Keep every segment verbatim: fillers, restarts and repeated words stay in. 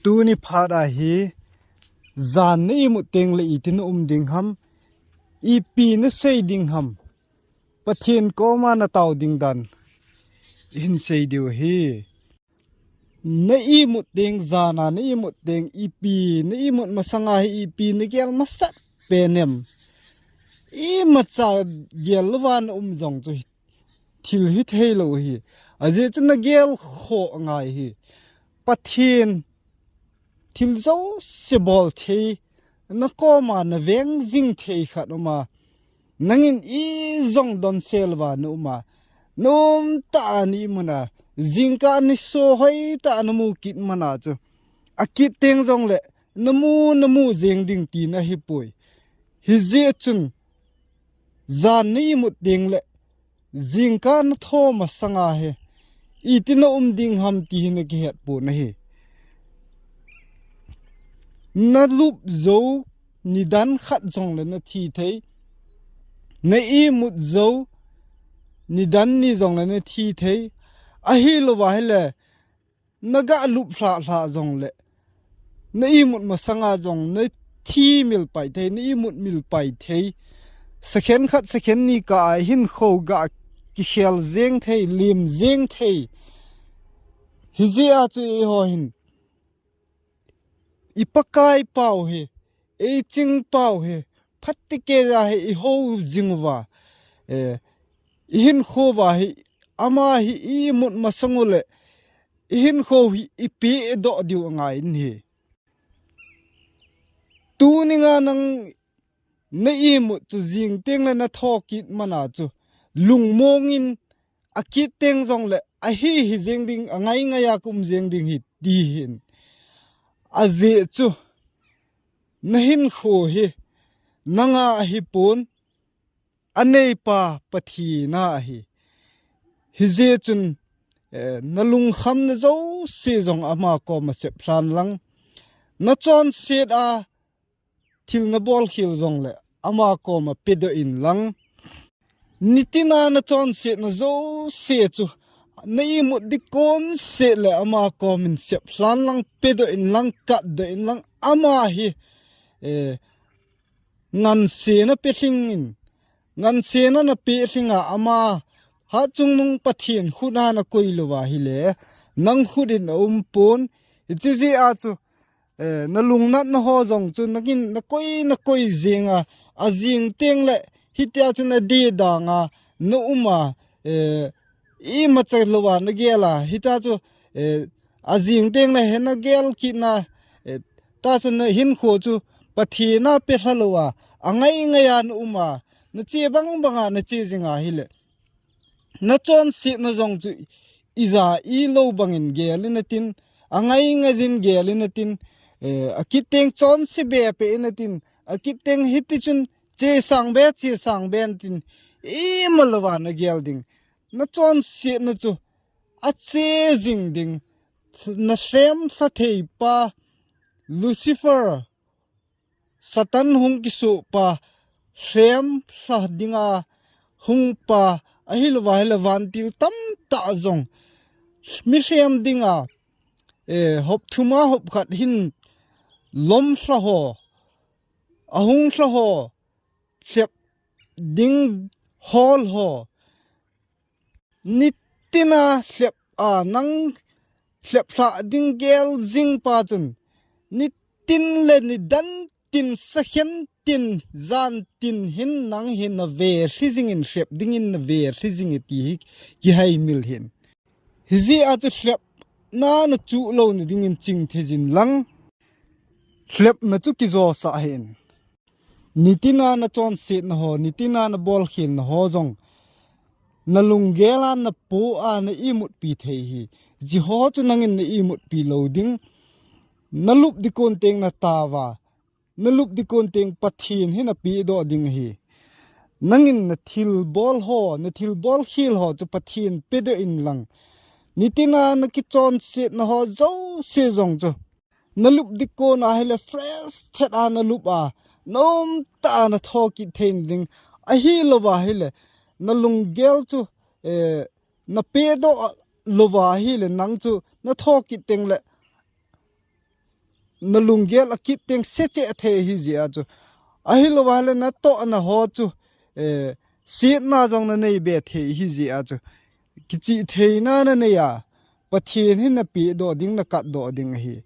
Tuni phat a hi, jan na imut teng le iti na um ding ham, ipi na sei ding ham, Pathen koma na tao ding dan, i hin sei diu hi. Na imut teng, jan a na imut teng, ipi na imut masanga hi, ipi na gel masat pen em. Imacha gel louva na um jong chu thil hithei lou hi. Ajeh chu na gel khoh ngai hi. Pathen thil jouse bol thei, na koma na veng jing thei khat um a, nangin ijong donse louva na um a, na um tah a na imut a, jingkah niso hoitah a na mu kit man a chu, akit teng jongle na mu, na mu jeng ding tina ahipoi. Hijeh chun, jan na imut teng le jingkah na tho masanga hi, iti na um ding ham ti hi na kihet pon ahi. Na lup jou nidan khat jongle na thi thei, na imut jou nidan ni jongle na thi thei, ahilouva hile, na ga lup lhah lhah jongle, na imut masanga jong na thi mil pai thei, na imut mil pai thei. Second khat, second ni kah a hinkho ga kikhel jeng thei, lim jeng thei. Hijeh a chu eiho hin, i Pakai pau hi, ei ching pau hi, phatecha hi i ho jing uva, eh, i hinkho uva hi, ama hi i imut masang u le, i hinkho hi i pedoh diu angai in hi. Tuni nga nang na imut chu jing teng le na tho kit man a chu, lungmong in, akit teng jongle ahi hi jeng ding, angai ngai a ka um jeng ding hi ti hin. Ajeh chu na hinkho hi nanga ahipon, aneipa Pathen a ahi. Hijeh chun, eh, na lungkhamna jouse jong ama koma sep lhan lang. Na chonset a thil na bolkhel jongle ama koma pedoh in lang. Nitin a na chonsetna jouse chu, na imut ding kon seh le ama komin sep lhan lang, pedoh in lang, katdoh in lang, ama hi, eh, ngansena pe lhing in, ngansena na pe lhing a ama, hatchungnung Pathen khut a na koi louva hile, nang khut in a um pon, hiche jeh a chu, eh, na lungnatna ho jong chu, nangin na koi, na koi jeng a, ajing teng le, hitia chu na didang a, na um a, eh, imacha louva na gel a, hitia chu, eh, ajing teng le, he na gel kit na, eh, ta chu na hinkho chu, Pathen a pe lha louva, angai ngai a na um a, na che bang bang a, na che jing a hile. Na chonsetna jong chu ija ilou bangin gel in atin, angai ngai in gel in atin, eh, akit teng chonse be pe in atin, akit teng hiti chun che sang be, che sang be in tin, ima louva na gel ding. Na chonsetna chu ache jing ding, na lhem lha thei pa, Lucifer, Satan hung kisuh pa, lhem lha dinga hung pa, ahilouva hile vantil tamtah jong, mi lhem dinga, eh, hop thum a hop khat hin lom lha ho, ahung lha ho, lhep ding hol ho, nitin a lhep a nang lhep lha ding gel jing pa chun, nitin le nidan tin, sakhen tin, jan tin hin nang hi na ve lhi jing in, lhep dingin na ve lhi jing e ti hi kihaimil hin. Hijeh a chu lhepna na chuh lou na dingin ching thei jin lang, lhepna chu kijosah hin. Nitin a na chonsetna ho, nitin a na bolkhelna ho jong, na lunggel a na po a na imutpi thei hi. Hiche ho chu nangin na imutpi lou ding. Na lup ding kon teng na tao a, na lup ding kon teng Pathen hi na pedoh ding ahi. Nangin na thilbol ho, na thilbol khel ho chu Pathen pedoh in lang. Nitin a na kichonsetna ho jouse jong chu, na lup ding kon a hile fresh thet a na lup a, na um tah a na thokit thei ding. Ahilouva hile, na lunggel chu, eh, na pedoh louva hile, nang chu na thokit teng le, na lunggel a kit teng se che thei hi jia chu. Ahilou vale na toh na ho chu, eh, sietna jong na nei be thei hi jia chu. Kichih theina na nei a, Pathen hi na pe doh ding, na kat doh ding ahi.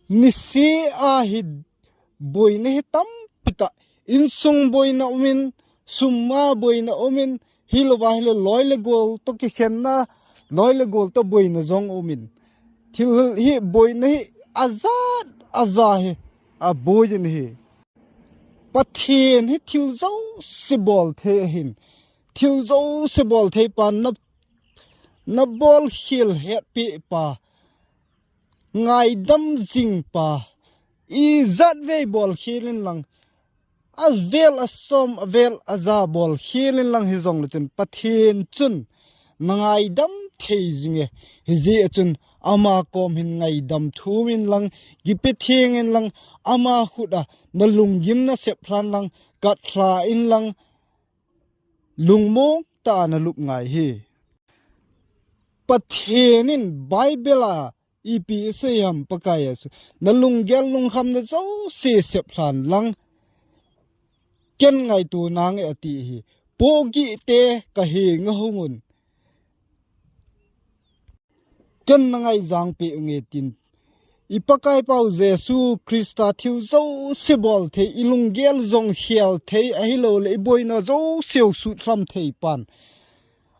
Nise a hi boina hi tampi tah, insung boina umin, sum a boina umin, hilou vale loi le gol to kikhenna, loi le gol to boina jong umin. Thil hi boina hi ajat aja hi, a boina hi. Pathen hi thil jouse bol thei ahin. Thil jouse bol thei pa na, na bol khel hetpi pa. Ngaidam jing pa. Ijat vei bol khel in lang. Avel asom, avel aja bol khel in lang hi jong le chun Pathen chun na ngaidam thei jing e. Hijeh a chun ama kom hin ngaidam thum in lang, kipe theng in lang, ama khut a na lunggim na sep lhan lang, kat lha in lang, lungmong tah a na lup ngai hi. Pathen in Bible a ipi asei ham Pakai Jesu. Na lunggel lungkham na jouse sep lhan lang, ken ngaito nange ati hi. Pohgih te ka henga hung un. Ken na ngaijang peh unge tin. I Pakai pau Jesu Christa thil jouse bol thei, i lunggel jong khel thei, ahilou le i boina jouse u sut lham thei pan.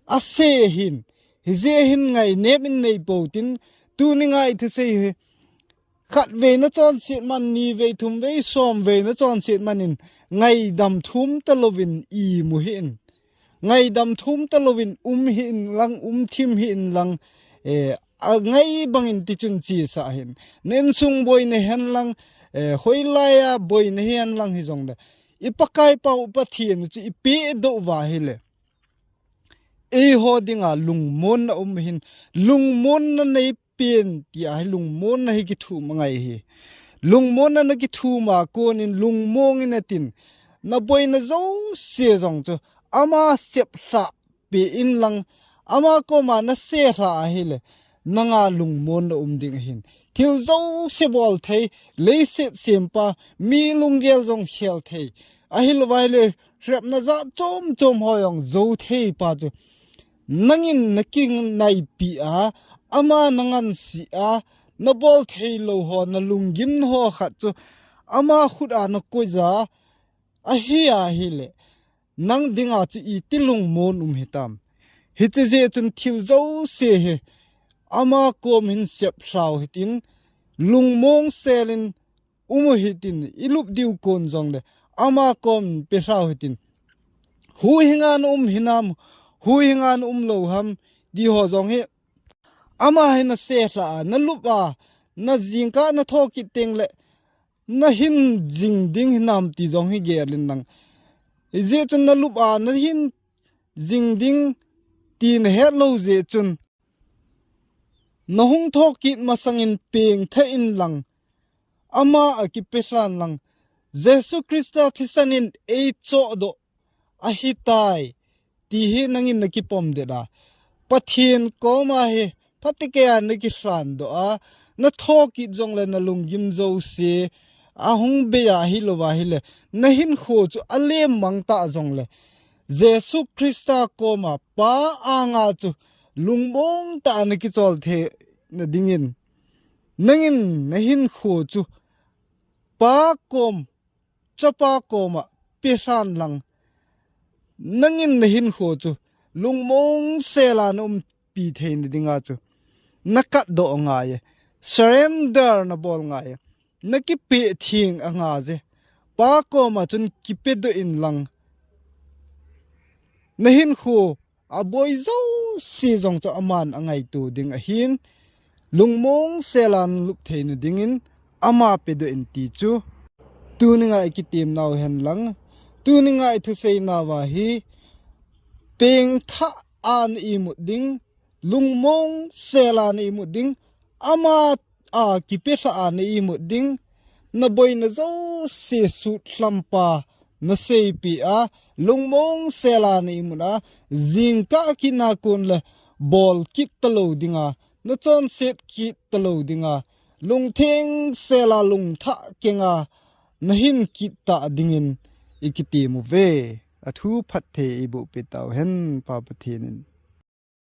Asei hin, hijeh hin ngainem in nei pou tin, tuni ngai thusei hi. Khat vei na chonset man, ni vei, thum vei, som vei na chonset man in, ngaidam thum ta louvin imu hih in. Ngaidam thum ta louvin um hih in lang, um thim hih in lang, eh, angai bangin tichun chesa hih in. Na insung boina hen lang, eh, hoilai a boina hen lang hi jong le. I Pakai pau Pathen chu i pe doh uva ahile. Eiho dinga lungmonna um hin, lungmonna nei pen tia hi lungmonna hi kithum angai hi. Lungmonna na kithum a kon in lungmong in atin. Na boina jouse jong chu ama sep lha peh in lang, ama koma na se lha ahile, nanga lungmonna um ding ahin. Thil jouse bol thei, leiset sempa, mi lunggel jong khel thei. Ahilou vale, hrepna jat chom chom ho jong jou thei pa chu. Nangin na kinaipi a, ama na ngansih a, na bol thei lou ho, na lunggim ho khat chu, ama khut a na koi ja, ahi ahile. Nang dinga chu iti lungmon um hitam. Hiche jeh chun thil jouse hi ama kom hin sep lhau hitin, lungmong sel in um u hitin, i lup diu kon jong le ama kom pe lhau hitin. Huihinga na um hinam, huihinga na um lou ham, ti ho jong hi ama hi na se lha a, na lup a, na jingkah na thokit teng le, na hin jing ding hinam ti jong hi gel in lang. Hijeh chun na lup a, na hin jing ding ti na het lou jeh chun. Na hung thokit masang in pengtha in lang. Ama a kipe lhan lang. Jesu Christa thisan in ei choh doh ahitai. Ti hi nangin na kipom det a. Pathen koma hi, phatecha na kilhan doh a. Na thokit jong le na lunggim jouse. Ahung bei a hilou va ahile. Na hinkho chu alem mang ta jong le. Jesu Christa koma Pa anga chu lungmong ta na kichol thei na dingin. Nangin na hinkho chu Pa kom Chapa koma pe lhan lang. Nangin na hinkho chu lungmong sela na umpi theina dinga chu. Na kat doh ngai e. Surrender na bol ngai e. Na kipe theng angai e. Pa koma chun kipe doh in lang. Na hinkho aboi jouse jong chu aman angaito ding ahin, lungmong sela na lup theina dingin ama pe doh in ti chu. Tuni ngai kitem nau hen lang, tuni ngai thusei nauva hi, pengtha a na imut ding, lungmong sela na imut ding, ama a kipe lha a na imut ding, na boina jouse sut lhampa na seipi a, lungmong sela na imut a, jingkah kina kon le bol kit talou dinga, na chonset kit talou dinga, lungtheng sela lungthah kenga nahin kit ta dingin ikitem uve. Athu phatthei eiboh peh tauhen Pa Pathen in.